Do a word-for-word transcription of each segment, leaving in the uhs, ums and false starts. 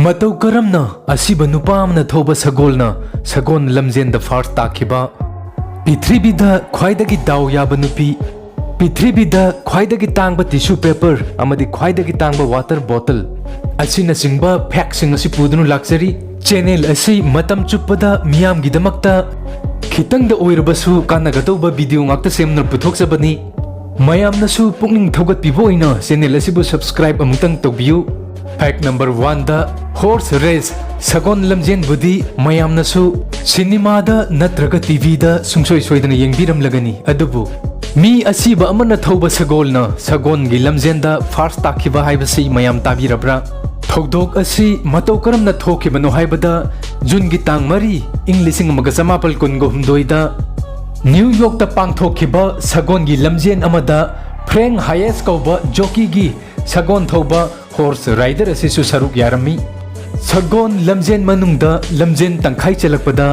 ꯃꯇꯧ ꯀꯔꯝꯅ ꯑꯁꯤꯕ ꯅꯨꯄꯥ ꯑꯃꯅ ꯊꯧꯕ ꯁꯒꯣꯜꯅ ꯁꯒꯣꯜ ꯂꯝꯖꯦꯟꯗ ꯐꯥꯔꯁ ꯇꯥꯈꯤꯕ? ꯄ꯭ꯔꯤꯊꯤꯕꯤꯗ ꯈ꯭ꯋꯥꯏꯗꯒꯤ ꯗꯥꯎ ꯌꯥꯕ ꯅꯨꯄꯤ, ꯄ꯭ꯔꯤꯊꯤꯕꯤꯗ ꯈ꯭ꯋꯥꯏꯗꯒꯤ ꯇꯥꯡꯕ ꯇꯤꯁꯨ ꯄꯦꯄꯔ ꯑꯃꯗꯤ ꯈ꯭ꯋꯥꯏꯗꯒꯤ ꯇꯥꯡꯕ ꯋꯥꯇꯔ ꯕꯣꯇꯜ ꯑꯁꯤꯅꯆꯤꯡꯕ ꯐꯦꯛꯁꯤꯡ ꯑꯁꯤ ꯄꯨꯗꯨꯅ ꯂꯥꯛꯆꯔꯤ꯫ ꯆꯦꯅꯦꯜ ꯑꯁꯤ ꯃꯇꯝ ꯆꯨꯞꯄꯗ ꯃꯤꯌꯥꯝꯒꯤꯗꯃꯛꯇ ꯈꯤꯇꯪꯗ ꯑꯣꯏꯔꯕꯁꯨ ꯀꯥꯟꯅꯒꯗꯧꯕ ꯚꯤꯗꯤꯑꯣ ꯉꯥꯛꯇ ꯁꯦꯝꯗꯨꯅ ꯄꯨꯊꯣꯛꯆꯕꯅꯤ꯫ ꯃꯌꯥꯝꯅꯁꯨ ꯄꯨꯛꯅꯤꯡ ꯊꯧꯒꯠꯄꯤꯕ ꯑꯣꯏꯅ ꯆꯦꯅꯦꯜ ꯑꯁꯤꯕꯨ ꯁꯕꯁꯀ꯭ꯔꯥꯏꯕ ꯑꯃꯨꯛꯇꯪ ꯇꯧꯕꯤꯌꯨ꯫ ꯐꯦꯛ ꯅꯝꯕꯔ ꯋꯥꯟꯗ, ꯍꯣꯔꯁ ꯔꯦꯁ, ꯁꯒꯣꯜ ꯂꯝꯖꯦꯟꯕꯨꯗꯤ ꯃꯌꯥꯝꯅꯁꯨ ꯁꯤꯅꯦꯃꯥꯗ ꯅꯠꯇ꯭ꯔꯒ ꯇꯤꯚꯤꯗ ꯁꯨꯡꯁꯣꯏ ꯁꯣꯏꯗꯅ ꯌꯦꯡꯕꯤꯔꯝꯂꯒꯅꯤ꯫ ꯑꯗꯨꯕꯨ ꯃꯤ ꯑꯁꯤꯕ ꯑꯃꯅ ꯊꯧꯕ ꯁꯒꯣꯜꯅ ꯁꯒꯣꯜꯒꯤ ꯂꯝꯖꯦꯟꯗ ꯐꯥꯔꯁ ꯇꯥꯈꯤꯕ ꯍꯥꯏꯕꯁꯤ ꯃꯌꯥꯝ ꯇꯥꯕꯤꯔꯕ꯭ꯔꯥ? ꯊꯧꯗꯣꯛ ꯑꯁꯤ ꯃꯇꯧ ꯀꯔꯝꯅ ꯊꯣꯛꯈꯤꯕꯅꯣ ꯍꯥꯏꯕꯗ, ꯖꯨꯟꯒꯤ ꯇꯥꯡ ꯃꯔꯤ, ꯏꯪ ꯂꯤꯁꯤꯡ ꯑꯃꯒ ꯆꯃꯥꯄꯜ ꯀꯨꯟꯒ ꯍꯨꯝꯗꯣꯏꯗ ꯅ꯭ꯌꯨ ꯌꯣꯔꯛꯇ ꯄꯥꯡꯊꯣꯛꯈꯤꯕ ꯁꯒꯣꯜꯒꯤ ꯂꯝꯖꯦꯟ ꯑꯃꯗ ꯐ꯭ꯔꯦꯡ ꯍꯥꯌꯦꯁ ꯀꯧꯕ ꯖꯣꯀꯤꯒꯤ ꯁꯒꯣꯜ ꯊꯧꯕ ꯍꯣꯔꯁ ꯔꯥꯏꯗꯔ ꯑꯁꯤꯁꯨ ꯁꯔꯨꯛ ꯌꯥꯔꯝꯃꯤ꯫ ꯁꯒꯣꯜ ꯂꯝꯖꯦꯟ ꯃꯅꯨꯡꯗ ꯂꯝꯖꯦꯟ ꯇꯪꯈꯥꯏ ꯆꯦꯜꯂꯛꯄꯗ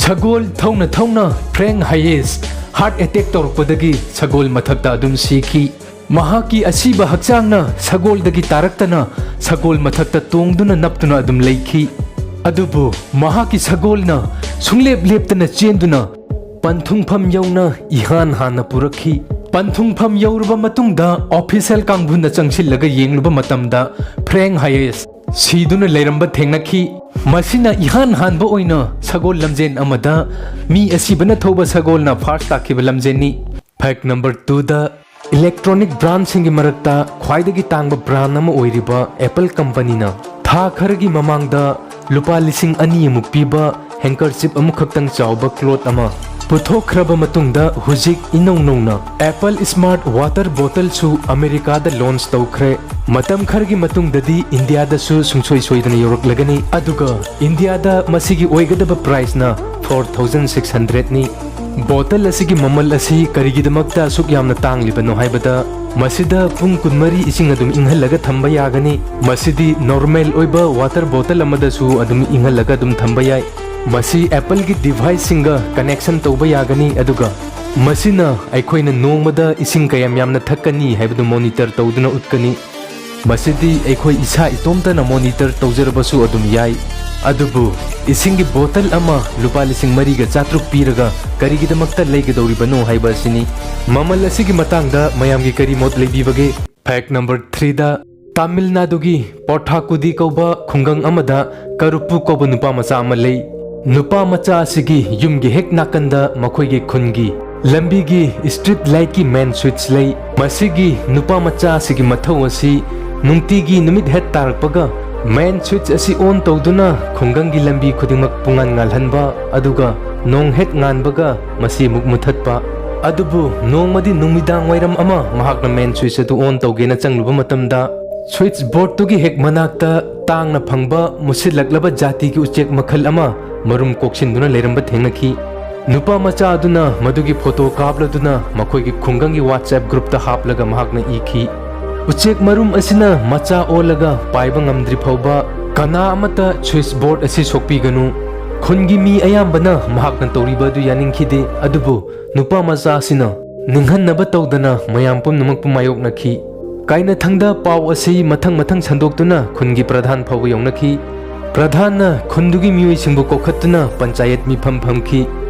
ꯁꯒꯣꯜ ꯊꯧꯅ ꯊꯧꯅ ꯐ꯭ꯔꯦꯡ ꯍꯥꯌꯦꯁ ꯍꯥꯔꯠ ꯑꯦꯇꯦꯛ ꯇꯧꯔꯛꯄꯗꯒꯤ ꯁꯒꯣꯜ ꯃꯊꯛꯇ ꯑꯗꯨꯝ ꯁꯤꯈꯤ꯫ ꯃꯍꯥꯛꯀꯤ ꯑꯁꯤꯕ ꯍꯛꯆꯥꯡꯅ ꯁꯒꯣꯜꯗꯒꯤ ꯇꯥꯔꯛꯇꯅ ꯁꯒꯣꯜ ꯃꯊꯛꯇ ꯇꯣꯡꯗꯨꯅ ꯅꯞꯇꯨꯅ ꯑꯗꯨꯝ ꯂꯩꯈꯤ꯫ ꯑꯗꯨꯕꯨ ꯃꯍꯥꯛꯀꯤ ꯁꯒꯣꯜꯅ ꯁꯨꯡꯂꯦꯞ ꯂꯦꯞꯇꯅ ꯆꯦꯟꯗꯨꯅ ꯄꯟꯊꯨꯡꯐꯝ ꯌꯧꯅ ꯏꯍꯥꯟ ꯍꯥꯟꯅ ꯄꯨꯔꯛꯈꯤ꯫ ꯄꯟꯊꯨꯡꯐꯝ ꯌꯧꯔꯕ ꯃꯇꯨꯡꯗ ꯑꯣꯐꯤꯁꯦꯜ ꯀꯥꯡꯕꯨꯅ ꯆꯪꯁꯤꯜꯂꯒ ꯌꯦꯡꯂꯨꯕ ꯃꯇꯝꯗ ꯐ꯭ꯔꯦꯡ ꯍꯥꯌꯦꯁ ꯁꯤꯗꯨꯅ ꯂꯩꯔꯝꯕ ꯊꯦꯡꯅꯈꯤ꯫ ꯃꯁꯤꯅ ꯏꯍꯥꯟ ꯍꯥꯟꯕ ꯑꯣꯏꯅ ꯁꯒꯣꯜ ꯂꯝꯖꯦꯟ ꯑꯃꯗ ꯃꯤ ꯑꯁꯤꯕꯅ ꯊꯧꯕ ꯁꯒꯣꯜꯅ ꯐꯥꯔꯁ ꯇꯥꯈꯤꯕ ꯂꯝꯖꯦꯟꯅꯤ꯫ ꯐꯦꯛ ꯅꯝꯕꯔ ꯇꯨꯗ, ꯏꯂꯦꯛꯇ꯭ꯔꯣꯅꯤꯛ ꯕ꯭ꯔꯥꯟꯁꯤꯡꯒꯤ ꯃꯔꯛꯇ ꯈ꯭ꯋꯥꯏꯗꯒꯤ ꯇꯥꯡꯕ ꯕ꯭ꯔꯥꯟ ꯑꯃ ꯑꯣꯏꯔꯤꯕ ꯑꯦꯄꯜ ꯀꯝꯄꯅꯤꯅ ꯊꯥ ꯈꯔꯒꯤ ꯃꯃꯥꯡꯗ ꯂꯨꯄꯥ ꯂꯤꯁꯤꯡ ꯑꯅꯤꯃꯨꯛ ꯄꯤꯕ ꯍꯦꯡꯀꯔꯆꯤꯞ ꯑꯃꯈꯛꯇꯪ ꯆꯥꯎꯕ ꯀ꯭ꯂꯣꯠ ꯑꯃ ꯄꯨꯊꯣꯛꯈ꯭ꯔꯕ ꯃꯇꯨꯡꯗ, ꯍꯧꯖꯤꯛ ꯏꯅꯧ ꯅꯧꯅ ꯑꯦꯄꯜ ꯁ꯭ꯃꯥꯔꯠ ꯋꯥꯇꯔ ꯕꯣꯇꯜꯁꯨ ꯑꯃꯦꯔꯤꯀꯥꯗ ꯂꯣꯟꯆ ꯇꯧꯈ꯭ꯔꯦ꯫ ꯃꯇꯝ ꯈꯔꯒꯤ ꯃꯇꯨꯡꯗꯗꯤ ꯏꯟꯗꯤꯌꯥꯗꯁꯨ ꯁꯨꯡꯁꯣꯏ ꯁꯣꯏꯗꯅ ꯌꯧꯔꯛꯂꯒꯅꯤ꯫ ꯑꯗꯨꯒ ꯏꯟꯗꯤꯌꯥꯗ ꯃꯁꯤꯒꯤ ꯑꯣꯏꯒꯗꯕ ꯄ꯭ꯔꯥꯏꯁꯅ ꯐꯣꯔ ꯊꯥꯎꯖꯟ ꯁꯤꯛꯁ ꯍꯟꯗ꯭ꯔꯦꯠꯅꯤ꯫ ꯕꯣꯇꯜ ꯑꯁꯤꯒꯤ ꯃꯃꯜ ꯑꯁꯤ ꯀꯔꯤꯒꯤꯗꯃꯛꯇ ꯑꯁꯨꯛ ꯌꯥꯝꯅ ꯇꯥꯡꯂꯤꯕꯅꯣ ꯍꯥꯏꯕꯗ, ꯃꯁꯤꯗ ꯄꯨꯡ ꯀꯨꯟꯃꯔꯤ ꯏꯁꯤꯡ ꯑꯗꯨꯝ ꯏꯪꯍꯜꯂꯒ ꯊꯝꯕ ꯌꯥꯒꯅꯤ꯫ ꯃꯁꯤꯗꯤ ꯅꯣꯔꯃꯦꯜ ꯑꯣꯏꯕ ꯋꯥꯇꯔ ꯕꯣꯇꯜ ꯑꯃꯗꯁꯨ ꯑꯗꯨꯝ ꯏꯪꯍꯜꯂꯒ ꯑꯗꯨꯝ ꯊꯝꯕ ꯌꯥꯏ꯫ ꯃꯁꯤ ꯑꯦꯄꯜꯒꯤ ꯗꯤꯚꯥꯏꯁꯁꯤꯡꯒ ꯀꯅꯦꯛꯁꯟ ꯇꯧꯕ ꯌꯥꯒꯅꯤ, ꯑꯗꯨꯒ ꯃꯁꯤꯅ ꯑꯩꯈꯣꯏꯅ ꯅꯣꯡꯃꯗ ꯏꯁꯤꯡ ꯀꯌꯥꯝ ꯌꯥꯝꯅ ꯊꯛꯀꯅꯤ ꯍꯥꯏꯕꯗꯨ ꯃꯣꯅꯤꯇꯔ ꯇꯧꯗꯨꯅ ꯎꯠꯀꯅꯤ꯫ ꯃꯁꯤꯗꯤ ꯑꯩꯈꯣꯏ ꯏꯁꯥ ꯏꯇꯣꯝꯇꯅ monitor ꯇꯧꯖꯔꯕꯁꯨ ꯑꯗꯨꯝ ꯌꯥꯏ꯫ ꯑꯗꯨꯕꯨ ꯏꯁꯤꯡꯒꯤ ꯕꯣꯇꯜ ꯑꯃ ꯂꯨꯄꯥ ꯂꯤꯁꯤꯡ ꯃꯔꯤꯒ ꯆꯥꯇ꯭ꯔꯨꯛ ꯄꯤꯔꯒ ꯀꯔꯤꯒꯤꯗꯃꯛꯇ ꯂꯩꯒꯗꯧꯔꯤꯕꯅꯣ ꯍꯥꯏꯕ ꯑꯁꯤꯅꯤ꯫ ꯃꯃꯜ ꯑꯁꯤꯒꯤ ꯃꯇꯥꯡꯗ ꯃꯌꯥꯝꯒꯤ ꯀꯔꯤ ꯃꯣꯠ ꯂꯩꯕꯤꯕꯒꯦ? Fact number three ꯗ, ꯇꯥꯃꯤꯜ ꯅꯥꯗꯨꯒꯤ ꯄꯣꯊꯥꯀꯨꯗꯤ ꯀꯧꯕ ꯈꯨꯡꯒꯪ ꯑꯃꯗ ꯀꯔꯨꯞꯄꯨ ꯀꯧꯕ ꯅꯨꯄꯥ ꯃꯆꯥ ꯑꯃ ꯂꯩ꯫ ꯅꯨꯄꯥ ꯃꯆꯥ ꯑꯁꯤꯒꯤ ꯌꯨꯝꯒꯤ ꯍꯦꯛ ꯅꯥꯀꯟꯗ ꯃꯈꯣꯏꯒꯤ ꯈꯨꯟꯒꯤ ꯂꯝꯕꯤꯒꯤ street light ꯀꯤ main switch ꯂꯩ꯫ ꯃꯁꯤꯒꯤ ꯅꯨꯄꯥ ꯃꯆꯥ ꯑꯁꯤꯒꯤ ꯃꯊꯧ ꯑꯁꯤ ꯅꯨꯡꯇꯤꯒꯤ ꯅꯨꯃꯤꯠ ꯍꯦꯛ ꯇꯥꯔꯛꯄꯒ main switch ꯑꯁꯤ on ꯇꯧꯗꯨꯅ ꯈꯨꯡꯒꯪꯒꯤ ꯂꯝꯕꯤ ꯈꯨꯗꯤꯡꯃꯛ ꯄꯨꯡꯉꯥꯟ ꯉꯥꯜꯍꯟꯕ, ꯑꯗꯨꯒ ꯅꯣꯡ ꯍꯦꯛ ꯉꯥꯟꯕꯒ ꯃꯁꯤ ꯑꯃꯨꯛ ꯃꯨꯊꯠꯄ꯫ ꯑꯗꯨꯕꯨ ꯅꯣꯡꯃꯗꯤ ꯅꯨꯃꯤꯗꯥꯡ ꯋꯥꯏꯔꯝ ꯑꯃ ꯃꯍꯥꯛꯅ main switch ꯑꯗꯨ on ꯇꯧꯒꯦꯅ ꯆꯪꯂꯨꯕ ꯃꯇꯝꯗ, switch board ꯇꯨꯒꯤ ꯍꯦꯛ ꯃꯅꯥꯛꯇ ꯇꯥꯡꯅ ꯐꯪꯕ ꯃꯨꯁꯤꯜꯂꯛꯂꯕ ꯖꯥꯇꯤꯒꯤ ꯎꯆꯦꯛ ꯃꯈꯜ ꯑꯃ ꯃꯔꯨꯝ ꯀꯣꯛꯁꯤꯟꯗꯨꯅ ꯂꯩꯔꯝꯕ ꯊꯦꯡꯅꯈꯤ꯫ ꯅꯨꯄꯥ ꯃꯆꯥ ꯑꯗꯨꯅ ꯃꯗꯨꯒꯤ photo ꯀꯥꯞꯂꯗꯨꯅ ꯃꯈꯣꯏꯒꯤ ꯈꯨꯡꯒꯪꯒꯤ WhatsApp group ꯇ ꯍꯥꯞꯂꯒ ꯃꯍꯥꯛꯅ ꯏꯈꯤ, "ꯎꯆꯦꯛ ꯃꯔꯨꯝ ꯑꯁꯤꯅ ꯃꯆꯥ ꯑꯣꯜꯂꯒ ꯄꯥꯏꯕ ꯉꯝꯗ꯭ꯔꯤ ꯐꯥꯎꯕ ꯀꯅꯥ ꯑꯃꯠꯇ switch board ꯑꯁꯤ ꯁꯣꯛꯄꯤꯒꯅꯨ"꯫ ꯈꯨꯟꯒꯤ ꯃꯤ ꯑꯌꯥꯝꯕꯅ ꯃꯍꯥꯛꯅ ꯇꯧꯔꯤꯕ ꯑꯗꯨ ꯌꯥꯅꯤꯡꯈꯤꯗꯦ, ꯑꯗꯨꯕꯨ ꯅꯨꯄꯥ ꯃꯆꯥ ꯑꯁꯤꯅ ꯅꯤꯡꯍꯟꯅꯕ ꯇꯧꯗꯅ ꯃꯌꯥꯝ ꯄꯨꯝꯅꯃꯛꯄꯨ ꯃꯥꯌꯣꯛꯅꯈꯤ꯫ ꯀꯥꯏꯅꯊꯪꯗ ꯄꯥꯎ ꯑꯁꯤ ꯃꯊꯪ ꯃꯊꯪ ꯁꯟꯗꯣꯛꯇꯨꯅ ꯈꯨꯟꯒꯤ ꯄ꯭ꯔꯙꯥꯟ ꯐꯥꯎꯕ ꯌꯧꯅꯈꯤ꯫ ꯄ꯭ꯔꯙꯥꯟꯅ ꯈꯨꯟꯗꯨꯒꯤ ꯃꯤꯑꯣꯏꯁꯤꯡꯕꯨ ꯀꯧꯈꯠꯇꯨꯅ ꯄꯟꯆꯥꯌꯠ ꯃꯤꯐꯝ ꯐꯝꯈꯤ꯫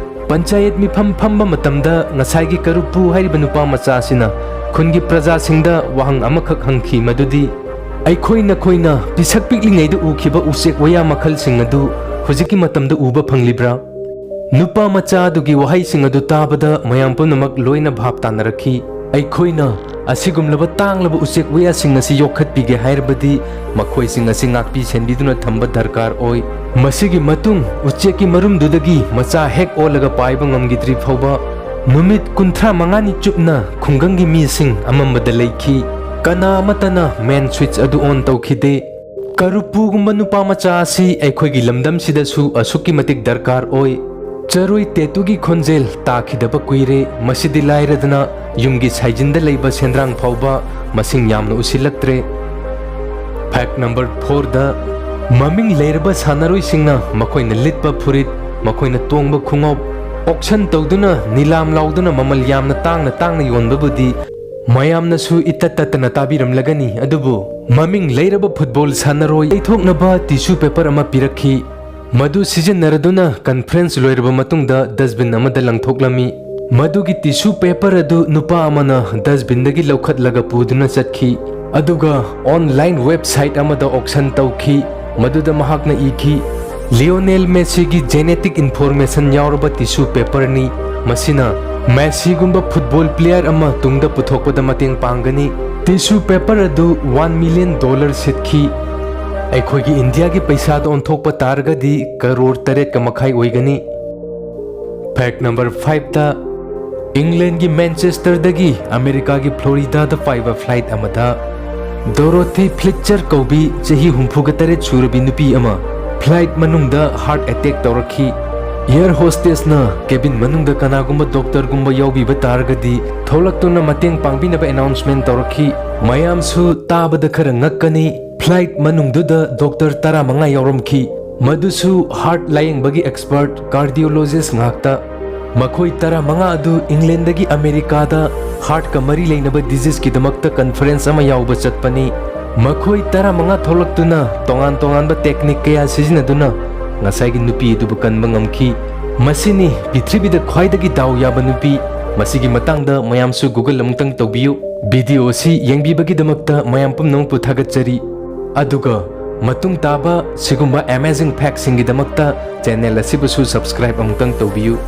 ꯄꯟꯆꯥꯌꯠ ꯃꯤꯐꯝ ꯐꯝꯕ ꯃꯇꯝꯗ ꯉꯁꯥꯏꯒꯤ ꯀꯔꯨꯞꯄꯨ ꯍꯥꯏꯔꯤꯕ ꯅꯨꯄꯥ ꯃꯆꯥ ꯑꯁꯤꯅ ꯈꯨꯟꯒꯤ ꯄ꯭ꯔꯖꯥꯁꯤꯡꯗ ꯋꯥꯍꯪ ꯑꯃꯈꯛ ꯍꯪꯈꯤ, ꯃꯗꯨꯗꯤ, "ꯑꯩꯈꯣꯏ ꯅꯈꯣꯏꯅ ꯄꯤꯁꯛ ꯄꯤꯛꯂꯤꯉꯩꯗ ꯎꯈꯤꯕ ꯎꯆꯦꯛ ꯋꯥꯌꯥ ꯃꯈꯜꯁꯤꯡ ꯑꯗꯨ ꯍꯧꯖꯤꯛꯀꯤ ꯃꯇꯝꯗ ꯎꯕ ꯐꯪꯂꯤꯕ꯭ꯔꯥ?" ꯅꯨꯄꯥ ꯃꯆꯥ ꯑꯗꯨꯒꯤ ꯋꯥꯍꯩꯁꯤꯡ ꯑꯗꯨ ꯇꯥꯕꯗ ꯃꯌꯥꯝ ꯄꯨꯝꯅꯃꯛ ꯂꯣꯏꯅ ꯚꯥꯞ ꯇꯥꯅꯔꯛꯈꯤ꯫ ꯑꯩꯈꯣꯏꯅ ꯑꯁꯤꯒꯨꯝꯂꯕ ꯇꯥꯡꯂꯕ ꯎꯆꯦꯛ ꯋꯥꯌꯥꯁꯤꯡ ꯑꯁꯤ ꯌꯣꯛꯈꯠꯄꯤꯒꯦ ꯍꯥꯏꯔꯕꯗꯤ ꯃꯈꯣꯏꯁꯤꯡ ꯑꯁꯤ ꯉꯥꯛꯄꯤ ꯁꯦꯟꯕꯤꯗꯨꯅ ꯊꯝꯕ ꯗꯔꯀꯥꯔ ꯑꯣꯏ꯫ ꯃꯁꯤꯒꯤ ꯃꯇꯨꯡ ꯎꯆꯦꯛꯀꯤ ꯃꯔꯨꯝꯗꯨꯗꯒꯤ ꯃꯆꯥ ꯍꯦꯛ ꯑꯣꯜꯂꯒ ꯄꯥꯏꯕ ꯉꯝꯈꯤꯗ꯭ꯔꯤ ꯐꯥꯎꯕ ꯅꯨꯃꯤꯠ ꯀꯨꯟꯊ꯭ꯔꯥ ꯃꯉꯥꯅꯤ ꯆꯨꯞꯅ ꯈꯨꯡꯒꯪꯒꯤ ꯃꯤꯁꯤꯡ ꯑꯃꯝꯕꯗ ꯂꯩꯈꯤ꯫ ꯀꯅꯥ ꯑꯃꯠꯇꯅ main switch ꯑꯗꯨ on ꯇꯧꯈꯤꯗꯦ꯫ ꯀꯔꯨꯞꯄꯨꯒꯨꯝꯕ ꯅꯨꯄꯥ ꯃꯆꯥ ꯑꯁꯤ ꯑꯩꯈꯣꯏꯒꯤ ꯂꯝꯗꯝꯁꯤꯗꯁꯨ ꯑꯁꯨꯛꯀꯤ ꯃꯇꯤꯛ ꯗꯔꯀꯥꯔ ꯑꯣꯏ꯫ ꯆꯔꯣꯏ ꯇꯦꯇꯨꯒꯤ ꯈꯣꯟꯖꯦꯜ ꯇꯥꯈꯤꯗꯕ ꯀꯨꯏꯔꯦ꯫ ꯃꯁꯤꯗꯤ ꯂꯥꯏꯔꯗꯅ ꯌꯨꯝꯒꯤ ꯁꯥꯏꯖꯤꯟꯗ ꯂꯩꯕ ꯁꯦꯟꯗ꯭ꯔꯥꯡ ꯐꯥꯎꯕ ꯃꯁꯤꯡ ꯌꯥꯝꯅ ꯎꯁꯤꯜꯂꯛꯇ꯭ꯔꯦ꯫ Fact number four ꯗ, ꯃꯃꯤꯡ ꯂꯩꯔꯕ ꯁꯥꯟꯅꯔꯣꯏꯁꯤꯡꯅ ꯃꯈꯣꯏꯅ ꯂꯤꯠꯄ ꯐꯨꯔꯤꯠ, ꯃꯈꯣꯏꯅ ꯇꯣꯡꯕ ꯈꯣꯡꯎꯞ auction ꯇꯧꯗꯨꯅ ꯅꯤꯂꯥꯝ ꯂꯥꯎꯗꯨꯅ ꯃꯃꯜ ꯌꯥꯝꯅ ꯇꯥꯡꯅ ꯇꯥꯡꯅ ꯌꯣꯟꯕꯕꯨꯗꯤ ꯃꯌꯥꯝꯅꯁꯨ ꯏꯇꯠ ꯇꯠꯇꯅ ꯇꯥꯕꯤꯔꯝꯂꯒꯅꯤ꯫ ꯑꯗꯨꯕꯨ ꯃꯃꯤꯡ ꯂꯩꯔꯕ ꯐꯨꯠꯕꯣꯜ ꯁꯥꯟꯅꯔꯣꯏ ꯂꯩꯊꯣꯛꯅꯕ ꯇꯤꯁꯨ ꯄꯦꯄꯔ ꯑꯃ ꯄꯤꯔꯛꯈꯤ꯫ ꯃꯗꯨ ꯁꯤꯖꯤꯟꯅꯔꯗꯨꯅ ꯀꯟꯐꯔꯦꯟꯁ ꯂꯣꯏꯔꯕ ꯃꯇꯨꯡꯗ ꯗꯁꯕꯤꯟ ꯑꯃꯗ ꯂꯪꯊꯣꯛꯂꯝꯃꯤ꯫ ꯃꯗꯨꯒꯤ ꯇꯤꯁꯨ ꯄꯦꯄꯔ ꯑꯗꯨ ꯅꯨꯄꯥ ꯑꯃꯅ ꯗꯁꯕꯤꯟꯗꯒꯤ ꯂꯧꯈꯠꯂꯒ ꯄꯨꯗꯨꯅ ꯆꯠꯈꯤ, ꯑꯗꯨꯒ ꯑꯣꯟꯂꯥꯏꯟ ꯋꯦꯕꯁꯥꯏꯠ ꯑꯃꯗ ꯑꯣꯛꯁꯟ ꯇꯧꯈꯤ, ꯃꯗꯨꯗ ꯃꯍꯥꯛꯅ ꯏꯈꯤ, "ꯂꯤꯑꯣꯅꯦꯜ ꯃꯦꯁꯤꯒꯤ ꯖꯦꯅꯦꯇꯤꯛ ꯏꯟꯐꯣꯔꯃꯦꯁꯟ ꯌꯥꯎꯔꯕ ꯇꯤꯁꯨ ꯄꯦꯄꯔꯅꯤ꯫ ꯃꯁꯤꯅ ꯃꯦꯁꯤꯒꯨꯝꯕ ꯐꯨꯠꯕꯣꯜ ꯄ꯭ꯂꯦꯌꯔ ꯑꯃ ꯇꯨꯡꯗ ꯄꯨꯊꯣꯛꯄꯗ ꯃꯇꯦꯡ ꯄꯥꯡꯒꯅꯤ꯫ ꯇꯤꯁꯨ ꯄꯦꯄꯔ ꯑꯗꯨ ꯋꯥꯟ ꯃꯤꯂꯤꯌꯟ ꯗꯣꯂꯔ ꯁꯤꯠꯈꯤ꯫ ꯑꯩꯈꯣꯏꯒꯤ ꯏꯟꯗꯤꯌꯥꯒꯤ ꯄꯩꯁꯥꯗ ꯑꯣꯟꯊꯣꯛꯄ ꯇꯥꯔꯒꯗꯤ ꯀꯔꯣꯔ ꯇꯔꯦꯠꯀ ꯃꯈꯥꯏ ꯑꯣꯏꯒꯅꯤ"꯫ ꯐꯦꯛ ꯅꯝꯕꯔ ꯐꯥꯏꯚꯇ, ꯏꯪꯂꯦꯟꯒꯤ ꯃꯦꯟꯆꯦꯁꯇꯔꯗꯒꯤ ꯑꯃꯦꯔꯤꯀꯥꯒꯤ ꯐ꯭ꯂꯣꯔꯤꯗꯥꯗ ꯄꯥꯏꯕ ꯐ꯭ꯂꯥꯏꯠ ꯑꯃꯗ ꯗꯣꯔꯣꯊꯤ ꯐ꯭ꯂꯤꯠꯆꯔ ꯀꯧꯕꯤ ꯆꯍꯤ ꯍꯨꯝꯐꯨꯒ ꯇꯔꯦꯠ ꯁꯨꯔꯕꯤ ꯅꯨꯄꯤ ꯑꯃ ꯐ꯭ꯂꯥꯏꯠ ꯃꯅꯨꯡꯗ ꯍꯥꯔꯠ ꯑꯦꯇꯦꯛ ꯇꯧꯔꯛꯈꯤ꯫ ꯑꯦꯌꯔ ꯍꯣꯁꯇꯦꯁꯅ ꯀꯦꯕꯤꯟ ꯃꯅꯨꯡꯗ ꯀꯅꯥꯒꯨꯝꯕ ꯗꯣꯛꯇꯔꯒꯨꯝꯕ ꯌꯥꯎꯕꯤꯕ ꯇꯥꯔꯒꯗꯤ ꯊꯣꯛꯂꯛꯇꯨꯅ ꯃꯇꯦꯡ ꯄꯥꯡꯕꯤꯅꯕ ꯑꯦꯅꯥꯎꯟꯁꯃꯦꯟ ꯇꯧꯔꯛꯈꯤ꯫ ꯃꯌꯥꯝꯁꯨ ꯇꯥꯕꯗ ꯈꯔ ꯉꯛꯀꯅꯤ꯫ ꯐ꯭ꯂꯥꯏꯠ ꯃꯅꯨꯡꯗꯨꯗ ꯗꯣꯛꯇꯔ ꯇꯔꯥꯃꯉꯥ ꯌꯥꯎꯔꯝꯈꯤ, ꯃꯗꯨꯁꯨ ꯍꯥꯔꯠ ꯂꯥꯌꯦꯡꯕꯒꯤ ꯑꯦꯛꯁꯄꯔꯠ ꯀꯥꯔꯗꯤꯑꯣꯂꯣꯖꯤꯁ ꯉꯥꯛꯇ꯫ ꯃꯈꯣꯏ ꯇꯔꯥꯃꯉꯥ ꯑꯗꯨ ꯏꯪꯂꯦꯟꯗꯒꯤ ꯑꯃꯦꯔꯤꯀꯥꯗ ꯍꯥꯔꯠꯀ ꯃꯔꯤ ꯂꯩꯅꯕ ꯗꯤꯖꯤꯖꯀꯤꯗꯃꯛꯇ ꯀꯟꯐꯔꯦꯟꯁ ꯑꯃ ꯌꯥꯎꯕ ꯆꯠꯄꯅꯤ꯫ ꯃꯈꯣꯏ ꯇꯔꯥꯃꯉꯥ ꯊꯣꯛꯂꯛꯇꯨꯅ ꯇꯣꯉꯥꯟ ꯇꯣꯉꯥꯟꯕ ꯇꯦꯛꯅꯤꯛ ꯀꯌꯥ ꯁꯤꯖꯤꯟꯅꯗꯨꯅ ꯉꯁꯥꯏꯒꯤ ꯅꯨꯄꯤ ꯑꯗꯨꯕꯨ ꯀꯟꯕ ꯉꯝꯈꯤ꯫ ꯃꯁꯤꯅꯤ ꯄ꯭ꯔꯤꯊꯤꯕꯤꯗ ꯈ꯭ꯋꯥꯏꯗꯒꯤ ꯗꯥꯎ ꯌꯥꯕ ꯅꯨꯄꯤ꯫ ꯃꯁꯤꯒꯤ ꯃꯇꯥꯡꯗ ꯃꯌꯥꯝꯁꯨ Google ꯑꯃꯨꯛꯇꯪ ꯇꯧꯕꯤꯌꯨ꯫ ꯚꯤꯗꯤꯑꯣ ꯑꯁꯤ ꯌꯦꯡꯕꯤꯕꯒꯤꯗꯃꯛꯇ ꯃꯌꯥꯝ ꯄꯨꯝꯅꯃꯛꯄꯨ ꯊꯥꯒꯠꯆꯔꯤ꯫ ꯑꯗꯨꯒ ꯃꯇꯨꯡ ꯇꯥꯕ ꯁꯤꯒꯨꯝꯕ ꯑꯦꯃꯦꯖꯤꯡ ꯐꯦꯛꯁꯤꯡꯒꯤꯗꯃꯛꯇ ꯆꯦꯅꯦꯜ ꯑꯁꯤꯕꯨꯁꯨ ꯁꯕꯁꯀ꯭ꯔꯥꯏꯕ ꯑꯃꯨꯛꯇꯪ ꯇꯧꯕꯤꯌꯨ꯫